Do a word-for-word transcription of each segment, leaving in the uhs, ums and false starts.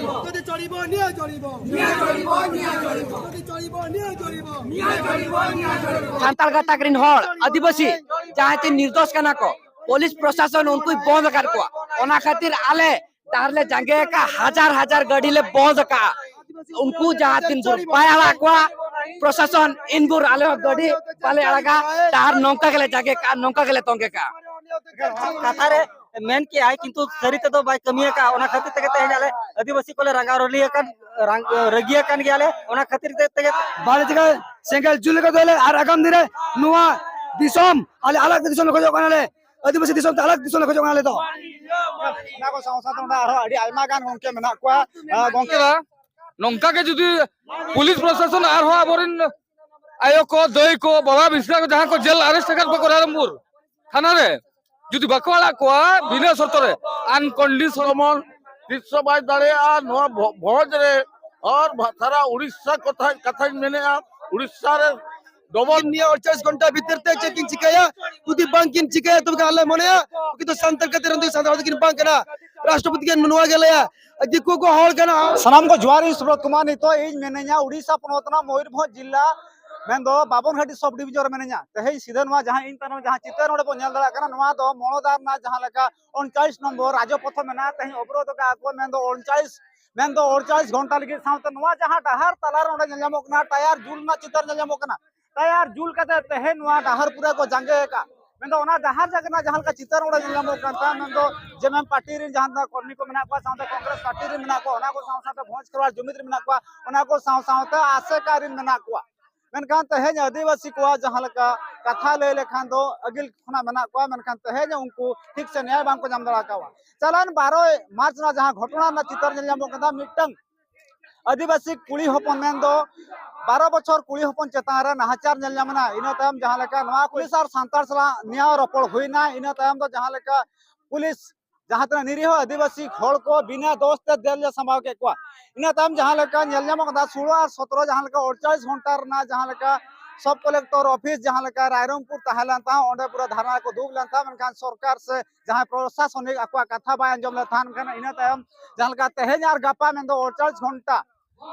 ᱡᱩᱫᱤ ᱪᱚᱲᱤᱵᱚ, ᱱᱤᱭᱟᱹ ᱪᱚᱲᱤᱵᱚ᱾ ᱡᱩᱫᱤ ᱪᱚᱲᱤᱵᱚ, ᱱᱤᱭᱟᱹ ᱪᱚᱲᱤᱵᱚ᱾ ᱥᱟᱱᱛᱟᱲ ᱜᱟᱛᱟᱠ ᱨᱤᱱ ᱦᱚᱲ, ᱟᱹᱫᱤᱵᱟᱹᱥᱤ, ᱡᱟᱦᱟᱸᱭ ᱛᱤᱱ ᱱᱤᱨᱫᱳᱥ ᱠᱟᱱᱟ ᱠᱚ, ᱯᱩᱞᱤᱥ ᱯᱨᱚᱥᱟᱥᱚᱱ ᱩᱱᱠᱩᱭ ᱵᱚᱸᱫ ᱟᱠᱟᱫ ᱠᱚᱣᱟ᱾ ᱚᱱᱟ ᱠᱷᱟᱹᱛᱤᱨ ᱟᱞᱮ ᱰᱟᱦᱟᱨ ᱞᱮ ᱡᱟᱸᱜᱮ ᱟᱠᱟᱫ, ᱦᱟᱡᱟᱨ ᱦᱟᱡᱟᱨ ᱜᱟᱹᱰᱤ ᱞᱮ ᱵᱚᱸᱫ ᱟᱠᱟᱫᱼᱟ᱾ ᱩᱱᱠᱩ ᱡᱟᱦᱟᱸ ᱛᱤᱱ ᱵᱷᱳᱨ ᱵᱟᱭ ᱟᱲᱟᱜ ᱠᱚᱣᱟ ᱯᱨᱚᱥᱟᱥᱚᱱ, ᱤᱱ ᱵᱷᱳᱨ ᱟᱞᱮ ᱦᱚᱸ ᱜᱟᱹᱰᱤ ᱵᱟᱞᱮ ᱟᱲᱟᱜᱟ᱾ ᱰᱟᱦᱟᱨ ᱱᱚᱝᱠᱟ ᱜᱮᱞᱮ ᱡᱟᱸᱜᱮ ᱠᱟᱜᱼᱟ, ᱱᱚᱝᱠᱟ ᱜᱮᱞᱮ ᱛᱚᱸᱜᱮ ᱠᱟᱜᱼᱟ᱾ ᱠᱟᱛᱷᱟ ᱨᱮ ᱢᱮᱱ ᱠᱮᱜᱼᱟᱭ, ᱠᱤᱱᱛᱩ ᱥᱟᱹᱨᱤ ᱛᱮᱫᱚ ᱵᱟᱭ ᱠᱟᱹᱢᱤ ᱟᱠᱟᱫᱼᱟ᱾ ᱚᱱᱟ ᱠᱷᱟᱹᱛᱤᱨ ᱛᱮᱜᱮ ᱛᱮᱦᱮᱧ ᱟᱞᱮ ᱟᱹᱫᱤᱵᱟᱹᱥᱤ ᱠᱚᱞᱮ ᱨᱟᱸᱜᱟᱣ ᱨᱟᱹᱞᱤ ᱟᱠᱟᱱ, ᱨᱟᱝ-, ᱨᱟᱹᱜᱤ ᱟᱠᱟᱱ ᱜᱮᱭᱟᱞᱮ᱾ ᱚᱱᱟ ᱠᱷᱟᱹᱛᱤᱨ ᱛᱮ, ᱛᱮᱜᱮ ᱵᱟᱞᱮ ᱪᱤᱠᱟᱹ, ᱥᱮᱸᱜᱮᱞ ᱡᱩᱞ ᱞᱮᱠᱟ ᱫᱚᱞᱮ, ᱟᱨ ᱟᱜᱟᱢ ᱫᱤᱱ ᱨᱮ ᱱᱚᱣᱟ ᱫᱤᱥᱚᱢ ᱟᱞᱮ ᱟᱞᱟᱜᱽ ᱫᱤᱥᱚᱢ ᱞᱮ ᱠᱷᱚᱡᱚᱜ ᱠᱟᱱᱟᱞᱮ᱾ ᱟᱹᱫᱤᱵᱟᱹᱥᱤ ᱫᱤᱥᱚᱢ ᱛᱮ ᱟᱞᱟᱜᱽ ᱫᱤᱥᱚᱢ ᱞᱮ ᱠᱷᱚᱡᱚᱜ ᱠᱟᱱᱟ ᱟᱞᱮ ᱫᱚ᱾ ᱚᱱᱟ ᱠᱚ ᱥᱟᱶ ᱥᱟᱶᱛᱮ ᱱᱚᱰᱮ ᱟᱨᱦᱚᱸ ᱟᱹᱰᱤ ᱟᱭᱢᱟ ᱜᱟᱱ ᱜᱚᱝᱠᱮ ᱢᱮᱱᱟᱜ ᱠᱚᱣᱟ᱾ ᱟᱸ, ᱜᱚᱝᱠᱮ, ᱱᱚᱝᱠᱟ ᱜᱮ ᱡᱩᱫᱤ ᱯᱩᱞᱤᱥ ᱯᱨᱚᱥᱟᱥᱚᱱ ᱟᱨᱦᱚᱸ ᱟᱵᱚᱨᱮᱱ ᱟᱭᱳ ᱠᱚ, ᱫᱟᱹᱭ ᱠᱚ, ᱵᱟᱵᱟ ᱢᱤᱥᱨᱟ ᱠᱚ, ᱡᱟᱦᱟᱸ ᱠᱚ ᱡᱮᱞ ᱟᱨᱮᱥᱴ ᱟᱠᱟᱫ ᱠᱚᱣᱟ ᱨᱟᱭᱨᱚᱝᱯᱩᱨ ᱛᱷᱟᱱᱟ ᱨᱮ, ᱡᱩᱫᱤ ᱵᱟᱠᱚ ᱟᱲᱟᱜ ᱠᱚᱣᱟ ᱵᱤᱱᱟᱹ ᱥᱚᱨᱛᱚ ᱨᱮ, ᱟᱱᱠᱚᱱᱰᱤᱥᱚᱱ ᱡᱮᱢᱚᱱ ᱛᱤᱥ ᱦᱚᱸ ᱵᱟᱭ ᱫᱟᱲᱮᱭᱟᱜᱼᱟ ᱱᱚᱣᱟ ᱵᱷᱚ-, ᱵᱷᱚᱸᱡᱽ ᱨᱮ᱾ ᱟᱨ ᱵᱷᱟ-, ᱥᱟᱨᱟ ᱩᱲᱤᱥᱥᱟ ᱠᱚᱛᱷᱟ, ᱠᱟᱛᱷᱟᱧ ᱢᱮᱱᱮᱫᱼᱟ, ᱩᱲᱤᱥᱥᱟ ᱨᱮ ᱰᱚᱵᱚᱞ᱾ ᱱᱤᱭᱟᱹ ᱟᱴᱪᱚᱞᱞᱤᱥ ᱜᱷᱚᱱᱴᱟ ᱵᱷᱤᱛᱤᱨ ᱛᱮ ᱪᱮᱫ ᱠᱤᱱ ᱪᱤᱠᱟᱹᱭᱟ? ᱡᱩᱫᱤ ᱵᱟᱝ ᱠᱤᱱ ᱪᱤᱠᱟᱹᱭᱟ, ᱛᱚᱵᱮ ᱠᱷᱟᱱ ᱟᱞᱮ ᱢᱚᱱᱮᱭᱟ ᱩᱱᱠᱤᱱ ᱫᱚ ᱥᱟᱱᱛᱟᱲ ᱠᱟᱛᱮ ᱨᱮᱱ ᱫᱚ ᱥᱟᱱᱛᱟᱲ ᱫᱚᱠᱤᱱ ᱵᱟᱝ ᱠᱟᱱᱟ᱾ ᱨᱟᱥᱴᱨᱚᱯᱚᱛᱤ ᱜᱮ ᱱᱚᱣᱟ ᱜᱮ ᱞᱟᱹᱭᱟ, ᱫᱤᱠᱩ ᱠᱚ ᱦᱚᱲ ᱠᱟᱱᱟ᱾ ᱥᱟᱱᱟᱢ ᱠᱚ ᱡᱚᱦᱟᱨ, ᱤᱧ ᱥᱩᱵᱨᱚᱛ ᱠᱩᱢᱟᱨ᱾ ᱱᱤᱛᱚᱜ ᱤᱧ ᱢᱤᱱᱟᱹᱧᱟ ᱩᱲᱤᱥᱥᱟ ᱯᱚᱱᱚᱛ ᱨᱮᱱᱟᱜ ᱢᱚᱭᱩᱨᱵᱷᱚᱸᱡᱽ ᱡᱤᱞᱟ, ᱢᱮᱱᱫᱚ ᱵᱟᱵᱚᱱᱜᱷᱟᱴᱤ ᱥᱚᱵ ᱰᱤᱵᱷᱤᱡᱚᱱ ᱨᱮ ᱢᱤᱱᱟᱹᱧᱟ᱾ ᱛᱮᱦᱮᱧ ᱥᱤᱫᱷᱟᱹ ᱱᱚᱣᱟ ᱡᱟᱦᱟᱸ ᱤᱧ ᱛᱟᱭᱱᱚᱢ ᱡᱟᱦᱟᱸ ᱪᱤᱛᱟᱹᱨ ᱱᱚᱰᱮ ᱵᱚᱱ ᱧᱮᱞ ᱫᱟᱲᱮᱭᱟᱜ ᱠᱟᱱᱟ, ᱱᱚᱣᱟ ᱫᱚ ᱢᱚᱲᱚᱫᱟ ᱨᱮᱱᱟᱜ ᱡᱟᱦᱟᱸ ᱞᱮᱠᱟ ᱩᱱᱪᱟᱞᱤᱥ ᱱᱚᱢᱵᱚᱨ ᱨᱟᱡᱚᱯᱚᱛᱷᱚ ᱢᱮᱱᱟᱜᱼᱟ, ᱛᱮᱦᱮᱧ ᱚᱵᱚᱨᱳᱫᱷ ᱟᱠᱟᱫ ᱠᱚ, ᱢᱮᱱᱫᱚ ᱩᱱᱪᱟᱞᱤᱥ, ᱢᱮᱱᱫᱚ ᱩᱱᱪᱟᱞᱤᱥ ᱜᱷᱚᱱᱴᱟ ᱞᱟᱹᱜᱤᱫ᱾ ᱥᱟᱶᱛᱮ ᱱᱚᱣᱟ ᱡᱟᱦᱟᱸ ᱰᱟᱦᱟᱨ ᱛᱟᱞᱟᱨᱮ ᱚᱸᱰᱮ ᱧᱮᱞ ᱧᱟᱢᱚᱜ ᱠᱟᱱᱟ, ᱴᱟᱭᱟᱨ ᱡᱩᱞ ᱨᱮᱱᱟᱜ ᱪᱤᱛᱟᱹᱨ ᱧᱮᱞ ᱧᱟᱢᱚᱜ ᱠᱟᱱᱟ᱾ ᱴᱟᱭᱟᱨ ᱡᱩᱞ ᱠᱟᱛᱮ ᱛᱮᱦᱮᱧ ᱱᱚᱣᱟ ᱰᱟᱦᱟᱨ ᱯᱩᱨᱟᱹ ᱠᱚ ᱡᱟᱸᱜᱮ ᱟᱠᱟᱫ᱾ ᱢᱮᱱᱫᱚ ᱚᱱᱟ ᱰᱟᱦᱟᱨ ᱡᱟᱸᱜᱮ ᱨᱮᱱᱟᱜ ᱡᱟᱦᱟᱸ ᱞᱮᱠᱟ ᱪᱤᱛᱟᱹᱨ ᱚᱸᱰᱮ ᱧᱮᱞ ᱧᱟᱢᱚᱜ ᱠᱟᱱ ᱛᱟᱦᱮᱸᱫ, ᱢᱮᱱᱫᱚ ᱡᱮᱢᱮᱢ ᱯᱟᱨᱴᱤ ᱨᱮᱱ ᱡᱟᱦᱟᱸ ᱛᱤᱱᱟᱹᱜ ᱠᱚᱨᱢᱤ ᱠᱚ ᱢᱮᱱᱟᱜ ᱠᱚᱣᱟ, ᱥᱟᱶᱛᱮ ᱠᱚᱝᱜᱨᱮᱥ ᱯᱟᱨᱴᱤ ᱨᱮᱱ ᱢᱮᱱᱟᱜ ᱠᱚᱣᱟ, ᱚᱱᱟ ᱠᱚ ᱥᱟᱶ ᱥᱟᱶᱛᱮ ᱵᱷᱚᱸᱡᱽ ᱠᱷᱮᱨᱣᱟᱲ ᱡᱩᱢᱤᱫ ᱨᱮ ᱢᱮᱱᱟᱜ ᱠᱚᱣᱟ, ᱚᱱᱟ ᱠᱚ ᱥᱟᱶ ᱥᱟᱶᱛᱮ ᱟᱥᱮᱠᱟ ᱨᱮᱱ ᱢᱮᱱᱟᱜ ᱠᱚᱣᱟ᱾ ᱢᱮᱱᱠᱷᱟᱱ ᱛᱮᱦᱮᱧ ᱟᱹᱫᱤᱵᱟᱹᱥᱤ ᱠᱚᱣᱟᱜ ᱡᱟᱦᱟᱸ ᱞᱮᱠᱟ ᱠᱟᱛᱷᱟ ᱞᱟᱹᱭ ᱞᱮᱠᱷᱟᱱ ᱫᱚ ᱟᱹᱜᱤᱞ ᱠᱷᱚᱱᱟᱜ ᱢᱮᱱᱟᱜ ᱠᱚᱣᱟ, ᱢᱮᱱᱠᱷᱟᱱ ᱛᱮᱦᱮᱧ ᱩᱱᱠᱩ ᱴᱷᱤᱠ ᱥᱮ ᱱᱮᱭᱟᱭ ᱵᱟᱝᱠᱚ ᱧᱟᱢ ᱫᱟᱲᱮ ᱠᱟᱣᱟ᱾ ᱪᱟᱞᱟᱣᱮᱱ ᱵᱟᱨᱚᱭ ᱢᱟᱨᱪ ᱨᱮᱱᱟᱜ ᱡᱟᱦᱟᱸ ᱜᱷᱚᱴᱚᱱᱟ ᱨᱮᱱᱟᱜ ᱪᱤᱛᱟᱹᱨ ᱧᱮᱞ ᱧᱟᱢᱚᱜ ᱠᱟᱱᱟ, ᱢᱤᱫᱴᱟᱝ ᱟᱹᱫᱤᱵᱟᱹᱥᱤ ᱠᱩᱲᱤ ᱦᱚᱯᱚᱱ, ᱢᱮᱱᱫᱚ ᱵᱟᱨᱚ ᱵᱚᱪᱷᱚᱨ ᱠᱩᱲᱤ ᱦᱚᱯᱚᱱ ᱪᱮᱛᱟᱱ ᱨᱮ ᱱᱟᱦᱟᱪᱟᱨ ᱧᱮᱞ ᱧᱟᱢ ᱮᱱᱟ᱾ ᱤᱱᱟᱹ ᱛᱟᱭᱚᱢ ᱡᱟᱦᱟᱸ ᱞᱮᱠᱟ ᱱᱚᱣᱟ ᱯᱩᱞᱤᱥ ᱟᱨ ᱥᱟᱱᱛᱟᱲ ᱥᱟᱞᱟᱜ ᱱᱮᱭᱟᱣ ᱨᱚᱯᱚᱲ ᱦᱩᱭᱱᱟ, ᱤᱱᱟᱹ ᱛᱟᱭᱚᱢ ᱫᱚ ᱡᱟᱦᱟᱸ ᱞᱮᱠᱟ ᱯᱩᱞᱤᱥ ᱡᱟᱦᱟᱸ ᱛᱤᱱᱟᱹᱜ ᱱᱤᱨᱤᱦᱚ ᱟᱹᱫᱤᱵᱟᱹᱥᱤ ᱦᱚᱲ ᱠᱚ ᱵᱤᱱᱟᱹ ᱫᱳᱥ ᱛᱮ ᱡᱮᱞ ᱨᱮ ᱥᱟᱢᱵᱟᱣ ᱠᱮᱫ ᱠᱚᱣᱟ᱾ ᱤᱱᱟᱹ ᱛᱟᱭᱚᱢ ᱡᱟᱦᱟᱸ ᱞᱮᱠᱟ ᱧᱮᱞ ᱧᱟᱢᱚᱜ ᱠᱟᱱᱟ, ᱥᱳᱞᱳ ᱟᱨ ᱥᱚᱛᱨᱚ ᱡᱟᱦᱟᱸ ᱞᱮᱠᱟ ᱟᱴᱪᱟᱞᱤᱥ ᱜᱷᱚᱱᱴᱟ ᱨᱮᱱᱟᱜ ᱡᱟᱦᱟᱸ ᱞᱮᱠᱟ ᱥᱚᱵ ᱠᱚᱞᱮᱠᱴᱚᱨ ᱚᱯᱷᱤᱥ ᱡᱟᱦᱟᱸ ᱞᱮᱠᱟ ᱨᱟᱭᱨᱚᱝᱯᱩᱨ ᱛᱟᱦᱮᱸ ᱞᱮᱱ ᱛᱟᱦᱮᱸᱫ, ᱚᱸᱰᱮ ᱯᱩᱨᱟᱹ ᱫᱷᱟᱨᱱᱟ ᱨᱮᱠᱚ ᱫᱩᱲᱩᱵ ᱞᱮᱱ ᱛᱟᱦᱮᱸᱫ, ᱢᱮᱱᱠᱷᱟᱱ ᱥᱚᱨᱠᱟᱨ ᱥᱮ ᱡᱟᱦᱟᱸᱭ ᱯᱨᱚᱥᱟᱥᱚᱱᱤᱠ ᱟᱠᱚᱣᱟᱜ ᱠᱟᱛᱷᱟ ᱵᱟᱭ ᱟᱸᱡᱚᱢ ᱞᱮᱫ ᱛᱟᱦᱮᱸᱫ᱾ ᱢᱮᱱᱠᱷᱟᱱ ᱤᱱᱟᱹ ᱛᱟᱭᱚᱢ ᱡᱟᱦᱟᱸ ᱞᱮᱠᱟ ᱛᱮᱦᱮᱧ ᱟᱨ ᱜᱟᱯᱟ ᱢᱮᱱᱫᱚ ᱟᱴᱪᱚᱞᱞᱤᱥ ᱜᱷᱚᱱᱴᱟ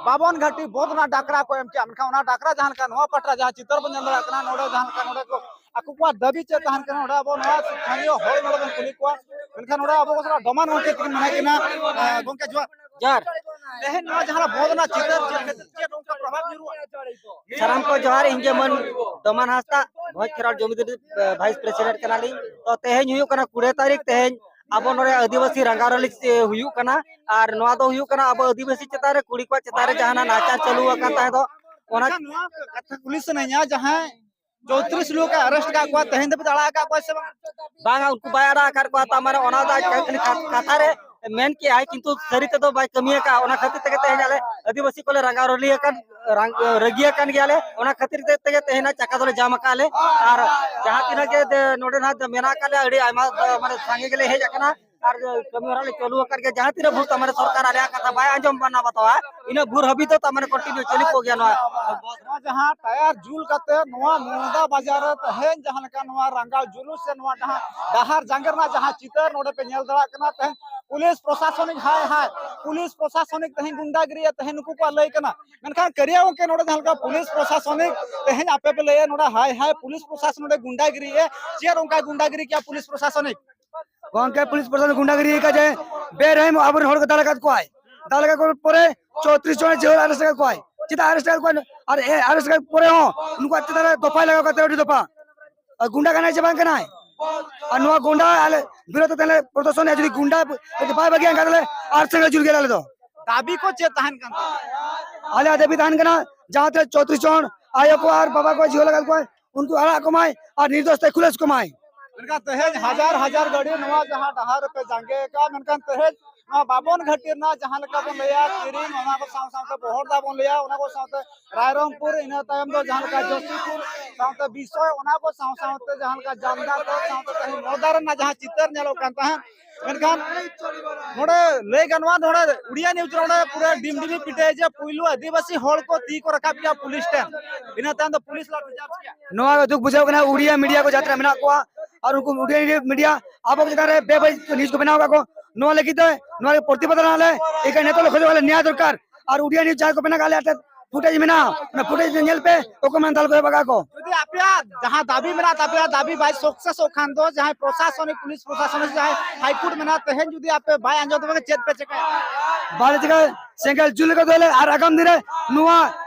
ᱵᱟᱵᱚᱱ ᱜᱷᱟᱴᱤ ᱵᱚᱸᱫᱷ ᱨᱮᱱᱟᱜ ᱰᱟᱠᱨᱟ ᱠᱚ ᱮᱢ ᱠᱮᱜᱼᱟ, ᱢᱮᱱᱠᱷᱟᱱ ᱚᱱᱟ ᱰᱟᱠᱨᱟ ᱡᱟᱦᱟᱸ ᱞᱮᱠᱟ ᱱᱚᱣᱟ ᱯᱟᱦᱴᱟ ᱡᱟᱦᱟᱸ ᱪᱤᱛᱟᱹᱨ ᱵᱚᱱ ᱧᱮᱞ ᱫᱟᱲᱮᱭᱟᱜ ᱠᱟᱱᱟ, ᱱᱚᱰᱮ ᱡᱟᱦᱟᱸ ᱞᱮᱠᱟ ᱱᱚᱰᱮ ᱠᱚ ᱟᱠᱚ ᱠᱚᱣᱟᱜ ᱫᱟᱹᱵᱤ ᱪᱮᱫ ᱛᱟᱦᱮᱱ ᱠᱟᱱᱟ, ᱱᱚᱰᱮ ᱟᱵᱚ ᱱᱚᱣᱟ ᱥᱛᱷᱟᱱᱤᱭᱚ ᱦᱚᱲ ᱱᱚᱰᱮ ᱵᱚᱱ ᱠᱩᱞᱤ ᱠᱚᱣᱟ᱾ ᱢᱮᱱᱠᱷᱟᱱ ᱱᱚᱰᱮ ᱟᱵᱚ ᱠᱚ ᱥᱟᱞᱟᱜ ᱰᱚᱢᱟᱱ ᱜᱚᱢᱠᱮ ᱛᱤᱠᱤᱱ ᱢᱮᱱᱟᱭ ᱠᱟᱱᱟ᱾ ᱮᱸ, ᱜᱚᱢᱠᱮ ᱡᱚᱦᱟᱨ᱾ ᱡᱚᱦᱟᱨ᱾ ᱛᱮᱦᱮᱧ ᱱᱚᱣᱟ ᱡᱟᱦᱟᱸ ᱵᱚᱸᱫᱷ ᱨᱮᱱᱟᱜ ᱪᱤᱛᱟᱹᱨ ᱪᱮᱫ ᱠᱷᱟᱹᱛᱤᱨ, ᱪᱮᱫ ᱚᱱᱠᱟ ᱯᱨᱚᱵᱷᱟᱵᱽ ᱧᱩᱨᱩᱜᱼᱟ? ᱥᱟᱱᱟᱢ ᱠᱚ ᱡᱚᱦᱟᱨ, ᱤᱧ ᱡᱮᱢᱚᱱ ᱰᱚᱢᱟᱱ ᱦᱟᱸᱥᱫᱟ, ᱵᱷᱚᱸᱡᱽ ᱠᱷᱮᱨᱣᱟᱲ ᱡᱚᱢᱤᱫᱟᱹᱨᱤ, ᱮ, ᱵᱷᱟᱭᱤᱥ ᱯᱨᱮᱥᱤᱰᱮᱱᱴ ᱠᱟᱱᱟᱞᱤᱧ᱾ ᱛᱚ ᱛᱮᱦᱮᱧ ᱦᱩᱭᱩᱜ ᱠᱟᱱᱟ ᱠᱩᱲᱤ ᱛᱟᱹᱨᱤᱠᱷ, ᱛᱮᱦᱮᱧ ᱟᱵᱚ ᱱᱚᱰᱮ ᱟᱹᱫᱤᱵᱟᱹᱥᱤ ᱨᱟᱸᱜᱟᱣ ᱨᱮᱞᱤ, ᱮ, ᱦᱩᱭᱩᱜ ᱠᱟᱱᱟ᱾ ᱟᱨ ᱱᱚᱣᱟ ᱫᱚ ᱦᱩᱭᱩᱜ ᱠᱟᱱᱟ ᱟᱵᱚ ᱟᱹᱫᱤᱵᱟᱹᱥᱤ ᱪᱮᱛᱟᱱ ᱨᱮ, ᱠᱩᱲᱤ ᱠᱚᱣᱟᱜ ᱪᱮᱛᱟᱱ ᱨᱮ ᱡᱟᱦᱟᱸ ᱱᱟᱦᱟᱪᱟᱨ ᱪᱟᱹᱞᱩ ᱟᱠᱟᱱ ᱛᱟᱦᱮᱸ ᱫᱚ, ᱚᱱᱟ ᱟᱪᱪᱷᱟ, ᱱᱚᱣᱟ ᱠᱟᱛᱷᱟ ᱠᱩᱞᱤ ᱥᱟᱱᱟᱧᱟ, ᱡᱟᱦᱟᱸᱭ ᱪᱳᱭᱛᱨᱤᱥ ᱞᱳᱠ ᱮ ᱟᱨᱮᱥᱴ ᱟᱠᱟᱫ ᱠᱚᱣᱟ, ᱛᱮᱦᱮᱧ ᱫᱷᱟᱹᱵᱤᱡ ᱟᱲᱟᱜ ᱟᱠᱟᱫ ᱠᱚᱣᱟ ᱥᱮ ᱵᱟᱝ? ᱵᱟᱝᱟ, ᱩᱱᱠᱩ ᱵᱟᱭ ᱟᱲᱟᱜ ᱟᱠᱟᱫ ᱠᱚᱣᱟ᱾ ᱛᱟᱨ ᱢᱟᱱᱮ ᱚᱱᱟ ᱫᱚ ᱟᱡ ᱠᱷᱟᱹᱞᱤ ᱠᱷᱟ-, ᱠᱟᱛᱷᱟ ᱨᱮ ᱢᱮᱱ ᱠᱮᱜᱼᱟᱭ, ᱠᱤᱱᱛᱩ ᱥᱟᱹᱨᱤ ᱛᱮᱫᱚ ᱵᱟᱭ ᱠᱟᱹᱢᱤ ᱟᱠᱟᱫᱼᱟ᱾ ᱚᱱᱟ ᱠᱷᱟᱹᱛᱤᱨ ᱛᱮᱜᱮ ᱛᱮᱦᱮᱧ ᱟᱞᱮ ᱟᱹᱫᱤᱵᱟᱹᱥᱤ ᱠᱚᱞᱮ ᱨᱟᱸᱜᱟᱣ ᱨᱟᱹᱞᱤ ᱟᱠᱟᱱ, ᱨᱟᱝ-, ᱨᱟᱹᱜᱤ ᱟᱠᱟᱱ ᱜᱮᱭᱟᱞᱮ᱾ ᱚᱱᱟ ᱠᱷᱟᱹᱛᱤᱨ ᱛᱮ-, ᱛᱮᱜᱮ ᱛᱮᱦᱮᱧ ᱪᱟᱠᱟ ᱫᱚᱞᱮ ᱡᱟᱢ ᱟᱠᱟᱫᱼᱟ ᱞᱮ᱾ ᱟᱨ ᱡᱟᱦᱟᱸ ᱛᱤᱱᱟᱹᱜ ᱜᱮ ᱫᱮ-, ᱱᱚᱰᱮ ᱱᱟᱦᱟᱜ ᱢᱮᱱᱟᱜ ᱟᱠᱟᱫ ᱞᱮᱭᱟ, ᱟᱹᱰᱤ ᱟᱭᱢᱟ, ᱢᱟᱱᱮ ᱥᱟᱸᱜᱮ ᱜᱮᱞᱮ ᱦᱮᱡ ᱟᱠᱟᱱᱟ᱾ ᱟᱨ ᱠᱟᱹᱢᱤ ᱦᱚᱨᱟ ᱞᱮ ᱪᱟᱹᱞᱩ ᱟᱠᱟᱫ ᱜᱮᱭᱟ᱾ ᱡᱟᱦᱟᱸ ᱛᱤᱱᱟᱹᱜ ᱵᱷᱳᱨ ᱛᱟᱨ ᱢᱟᱱᱮ ᱥᱚᱨᱠᱟᱨ ᱟᱞᱮᱭᱟᱜ ᱠᱟᱛᱷᱟ ᱵᱟᱭ ᱟᱸᱡᱚᱢ ᱢᱟᱱᱟ ᱵᱟᱛᱟᱣᱟ, ᱤᱱᱟᱹ ᱵᱷᱳᱨ ᱦᱟᱹᱵᱤᱡ ᱫᱚ ᱛᱟᱨ ᱢᱟᱱᱮ ᱠᱚᱱᱴᱤᱱᱤᱭᱩ ᱪᱟᱹᱞᱩ ᱠᱚᱜ ᱜᱮᱭᱟ ᱱᱚᱣᱟ᱾ ᱱᱚᱣᱟ ᱡᱟᱦᱟᱸ ᱴᱟᱭᱟᱨ ᱡᱩᱞ ᱠᱟᱛᱮ ᱱᱚᱣᱟ ᱢᱚᱦᱫᱟ ᱵᱟᱡᱟᱨ ᱨᱮ ᱛᱮᱦᱮᱧ ᱡᱟᱦᱟᱸ ᱞᱮᱠᱟ ᱱᱚᱣᱟ ᱨᱟᱸᱜᱟᱣ ᱡᱩᱞᱩᱥ ᱥᱮ ᱱᱚᱣᱟ ᱰᱟᱦᱟᱨ, ᱰᱟᱦᱟᱨ ᱡᱟᱸᱜᱮ ᱨᱮᱱᱟᱜ ᱡᱟᱦᱟᱸ ᱪᱤᱛᱟᱹᱨ ᱱᱚᱰᱮ ᱯᱮ ᱧᱮᱞ ᱫᱟᱲᱮᱭᱟᱜ ᱠᱟᱱᱟ, ᱛᱮᱦᱮᱧ ᱯᱩᱞᱤᱥ ᱯᱨᱚᱥᱟᱥᱚᱱᱤᱠ ᱦᱟᱭ ᱦᱟᱭ, ᱯᱩᱞᱤᱥ ᱯᱨᱚᱥᱟᱥᱚᱱᱤᱠ ᱛᱮᱦᱮᱧ ᱜᱩᱱᱰᱟᱜᱤᱨᱤ ᱛᱮᱦᱮᱧ ᱱᱩᱠᱩ ᱠᱚᱣᱟᱜ ᱞᱟᱹᱭ ᱠᱟᱱᱟ᱾ ᱢᱮᱱᱠᱷᱟᱱ ᱠᱟᱹᱨᱤᱭᱟ ᱜᱚᱢᱠᱮ, ᱱᱚᱰᱮ ᱡᱟᱦᱟᱸ ᱞᱮᱠᱟ ᱯᱩᱞᱤᱥ ᱯᱨᱚᱥᱟᱥᱚᱱᱤᱠ ᱛᱮᱦᱮᱧ ᱟᱯᱮ ᱯᱮ ᱞᱟᱹᱭᱟ ᱱᱚᱰᱮ ᱦᱟᱭ ᱦᱟᱭ ᱯᱩᱞᱤᱥ ᱯᱨᱚᱥᱟᱥᱚᱱ ᱱᱚᱰᱮ ᱜᱩᱱᱰᱟᱜᱤᱨᱤ ᱮ, ᱪᱮᱫ ᱚᱱᱠᱟ ᱜᱩᱱᱰᱟᱜᱤᱨᱤ ᱠᱮᱜᱼᱟ ᱯᱩᱞᱤᱥ ᱯᱨᱚᱥᱟᱥᱚᱱᱤᱠ? ᱜᱚᱢᱠᱮ, ᱯᱩᱞᱤᱥ ᱯᱨᱚᱥᱟᱥᱚᱱ ᱜᱩᱱᱰᱟᱜᱤᱨᱤ ᱟᱠᱟᱫ ᱡᱮ ᱵᱮᱨᱦᱮᱢ ᱟᱵᱚᱨᱮᱱ ᱦᱚᱲ ᱠᱚ ᱫᱟᱞ ᱟᱠᱟᱫ ᱠᱚᱣᱟᱭ, ᱫᱟᱞ ᱟᱠᱟᱫ ᱠᱚ ᱯᱚᱨᱮ ᱪᱳᱭᱛᱨᱤᱥ ᱡᱚᱱ ᱡᱮᱦᱳᱞ ᱟᱨᱮᱥᱴ ᱟᱠᱟᱫ ᱠᱚᱣᱟᱭ᱾ ᱪᱮᱫᱟᱜ ᱟᱨᱮᱥᱴ ᱟᱠᱟᱫ ᱠᱚᱣᱟᱭ? ᱟᱨ ᱮ ᱟᱨᱮᱥᱴ ᱟᱠᱟᱫ ᱯᱚᱨᱮ ᱦᱚᱸ ᱩᱱᱠᱩᱣᱟᱜ ᱪᱮᱛᱟᱱ ᱨᱮ ᱫᱚᱯᱷᱟᱭ ᱞᱟᱜᱟᱣ ᱠᱟᱛᱮ ᱟᱹᱰᱤ ᱫᱚᱯᱷᱟ᱾ ᱟᱨ ᱜᱩᱱᱰᱟ ᱠᱟᱱᱟᱭ ᱪᱮ ᱵᱟᱝ ᱠᱟᱱᱟᱭ? ᱟᱨ ᱱᱚᱣᱟ ᱜᱩᱱᱰᱟ ᱟᱞᱮ ᱵᱤᱨᱳᱫᱷ ᱛᱮᱞᱮ ᱯᱨᱚᱫᱚᱨᱥᱚᱱ, ᱡᱩᱫᱤ ᱜᱩᱱᱰᱟ ᱡᱩᱫᱤ ᱵᱟᱭ ᱵᱟᱹᱜᱤᱭᱟ, ᱮᱱᱠᱷᱟᱱ ᱫᱚᱞᱮ ᱟᱨᱮᱥᱴ ᱞᱮ ᱡᱩᱞ ᱜᱮᱭᱟ ᱟᱞᱮ ᱫᱚ᱾ ᱫᱟᱵᱤ ᱠᱚ ᱪᱮᱫ ᱛᱟᱦᱮᱱ ᱠᱟᱱ ᱛᱟᱯᱮᱭᱟ? ᱟᱞᱮᱭᱟᱜ ᱫᱟᱹᱵᱤ ᱛᱟᱦᱮᱱ ᱠᱟᱱᱟ, ᱡᱟᱦᱟᱸ ᱛᱤᱱᱟᱹᱜ ᱪᱳᱭᱛᱨᱤᱥ ᱡᱚᱱ ᱟᱭᱳ ᱠᱚ ᱟᱨ ᱵᱟᱵᱟ ᱠᱚ ᱡᱤᱦᱳᱞ ᱟᱠᱟᱫ ᱠᱚᱣᱟ, ᱩᱱᱠᱩ ᱟᱲᱟᱜ ᱠᱚᱢᱟᱭ ᱟᱨ ᱱᱤᱨᱫᱳᱥ ᱛᱮ ᱠᱷᱩᱞᱟᱹᱥ ᱠᱚᱢᱟᱭ᱾ ᱢᱮᱱᱠᱷᱟᱱ ᱛᱮᱦᱮᱧ ᱦᱟᱡᱟᱨ ᱦᱟᱡᱟᱨ ᱜᱟᱹᱰᱤ ᱱᱚᱣᱟ ᱡᱟᱦᱟᱸ ᱰᱟᱦᱟᱨ ᱨᱮᱯᱮ ᱡᱟᱸᱜᱮ ᱟᱠᱟᱫ, ᱢᱮᱱᱠᱷᱟᱱ ᱛᱮᱦᱮᱧ ᱱᱚᱣᱟ ᱵᱟᱵᱚᱱ ᱜᱷᱟᱹᱴᱤ ᱨᱮᱱᱟᱜ ᱡᱟᱦᱟᱸ ᱞᱮᱠᱟ ᱵᱚᱱ ᱞᱟᱹᱭᱟ ᱠᱤᱨᱤᱧ, ᱚᱱᱟ ᱠᱚ ᱥᱟᱶ ᱥᱟᱶᱛᱮ ᱵᱚᱦᱚᱲᱫᱟ ᱵᱚᱱ ᱞᱟᱹᱭᱟ, ᱚᱱᱟ ᱠᱚ ᱥᱟᱶᱛᱮ ᱨᱟᱭᱨᱚᱝᱯᱩᱨ, ᱤᱱᱟᱹ ᱛᱟᱭᱚᱢ ᱫᱚ ᱡᱟᱦᱟᱸ ᱞᱮᱠᱟ ᱡᱳᱥᱤᱯᱩᱨ, ᱥᱟᱶᱛᱮ ᱵᱤᱥᱚᱭ, ᱚᱱᱟ ᱠᱚ ᱥᱟᱶ ᱥᱟᱶᱛᱮ ᱡᱟᱦᱟᱸ ᱞᱮᱠᱟ ᱡᱟᱢᱫᱟ ᱠᱚ ᱥᱟᱶᱛᱮ ᱛᱮᱦᱮᱧ ᱢᱚᱦᱫᱟ ᱨᱮᱱᱟᱜ ᱡᱟᱦᱟᱸ ᱪᱤᱛᱟᱹᱨ ᱧᱮᱞᱚᱜ ᱠᱟᱱ ᱛᱟᱦᱮᱸᱫ, ᱢᱮᱱᱠᱷᱟᱱ ᱱᱚᱰᱮ ᱞᱟᱹᱭ ᱜᱟᱱᱚᱜᱼᱟ, ᱱᱚᱰᱮ ᱩᱲᱤᱭᱟ ᱱᱤᱭᱩᱡᱽ ᱨᱮ ᱱᱚᱰᱮ ᱯᱩᱨᱟᱹ ᱰᱤᱢ ᱰᱤᱢᱤ ᱯᱤᱴᱟᱹᱭ ᱡᱮ ᱯᱩᱭᱞᱩ ᱟᱹᱫᱤᱵᱟᱹᱥᱤ ᱦᱚᱲ ᱠᱚ ᱛᱤ ᱠᱚ ᱨᱟᱠᱟᱵ ᱠᱮᱜᱼᱟ ᱯᱩᱞᱤᱥ ᱴᱷᱮᱱ᱾ ᱤᱱᱟᱹ ᱛᱟᱭᱚᱢ ᱫᱚ ᱯᱩᱞᱤᱥ ᱞᱟᱹᱴᱩ ᱪᱟᱨᱡᱽ ᱠᱮᱜᱼᱟ᱾ ᱱᱚᱣᱟ ᱫᱚ ᱫᱩᱠ ᱵᱩᱡᱷᱟᱹᱣ ᱠᱟᱱᱟ, ᱩᱲᱤᱭᱟ ᱢᱤᱰᱤᱭᱟ ᱠᱚ ᱡᱟᱦᱟᱸ ᱛᱤᱱᱟᱹᱜ ᱢᱮᱱᱟᱜ ᱠᱚᱣᱟ ᱟᱨ ᱩᱱᱠᱩ ᱩᱲᱤᱭᱟ ᱢᱤᱰᱤᱭᱟ ᱟᱵᱚ ᱪᱮᱛᱟᱱ ᱨᱮ ᱵᱮᱵᱟᱹᱲᱤᱡ ᱱᱤᱭᱩᱡᱽ ᱠᱚ ᱵᱮᱱᱟᱣ ᱟᱠᱟᱫ ᱠᱚ, ᱱᱚᱣᱟ ᱞᱟᱹᱜᱤᱫ ᱛᱮ, ᱱᱚᱣᱟ ᱞᱟᱹᱜᱤᱫ ᱯᱨᱚᱛᱤᱵᱟᱫ ᱨᱮᱱᱟᱜ ᱞᱮ ᱮᱠᱟᱭ ᱱᱤᱛᱚᱜ ᱞᱮ ᱠᱷᱚᱡᱚᱜ ᱠᱟᱱᱟ, ᱱᱮᱭᱟ ᱫᱚᱨᱠᱟᱨ᱾ ᱟᱨ ᱩᱲᱤᱭᱟ ᱱᱤᱭᱩᱡᱽ ᱡᱟᱦᱟᱸᱭ ᱠᱚ ᱵᱮᱱᱟᱣ ᱠᱟᱜ ᱞᱮᱭᱟ, ᱯᱷᱩᱴᱮᱡᱽ ᱢᱮᱱᱟᱜᱼᱟ, ᱚᱱᱟ ᱯᱷᱩᱴᱮᱡᱽ ᱧᱮᱞ ᱯᱮ, ᱚᱠᱚᱭ ᱢᱮᱱ ᱫᱟᱞ ᱠᱚ ᱵᱟᱜᱟ ᱠᱚ᱾ ᱡᱩᱫᱤ ᱟᱯᱮᱭᱟᱜ ᱡᱟᱦᱟᱸ ᱫᱟᱹᱵᱤ ᱢᱮᱱᱟᱜ ᱛᱟᱯᱮᱭᱟ, ᱫᱟᱹᱵᱤ ᱵᱟᱭ ᱥᱚᱠᱥᱮᱥᱚᱜ ᱠᱷᱟᱱ ᱫᱚ, ᱡᱟᱦᱟᱸᱭ ᱯᱨᱚᱥᱟᱥᱚᱱᱤᱠ, ᱯᱩᱞᱤᱥ ᱯᱨᱚᱥᱟᱥᱚᱱᱤᱠ ᱡᱟᱦᱟᱸᱭ ᱦᱟᱭᱠᱳᱨᱴ ᱢᱮᱱᱟᱜ, ᱛᱮᱦᱮᱧ ᱡᱩᱫᱤ ᱟᱯᱮ ᱵᱟᱭ ᱟᱸᱡᱚᱢ ᱛᱟᱯᱮ ᱠᱷᱟᱱ ᱪᱮᱫ ᱯᱮ ᱪᱮᱠᱟᱭᱟ? ᱵᱟᱞᱮ ᱪᱮᱠᱟ, ᱥᱮᱸᱜᱮᱞ ᱡᱩᱞ ᱞᱮᱠᱟ ᱫᱚᱦᱚᱭᱟᱞᱮ ᱟᱨ ᱟᱜᱟᱢ ᱫᱤᱱ ᱨᱮ ᱱᱚᱣᱟ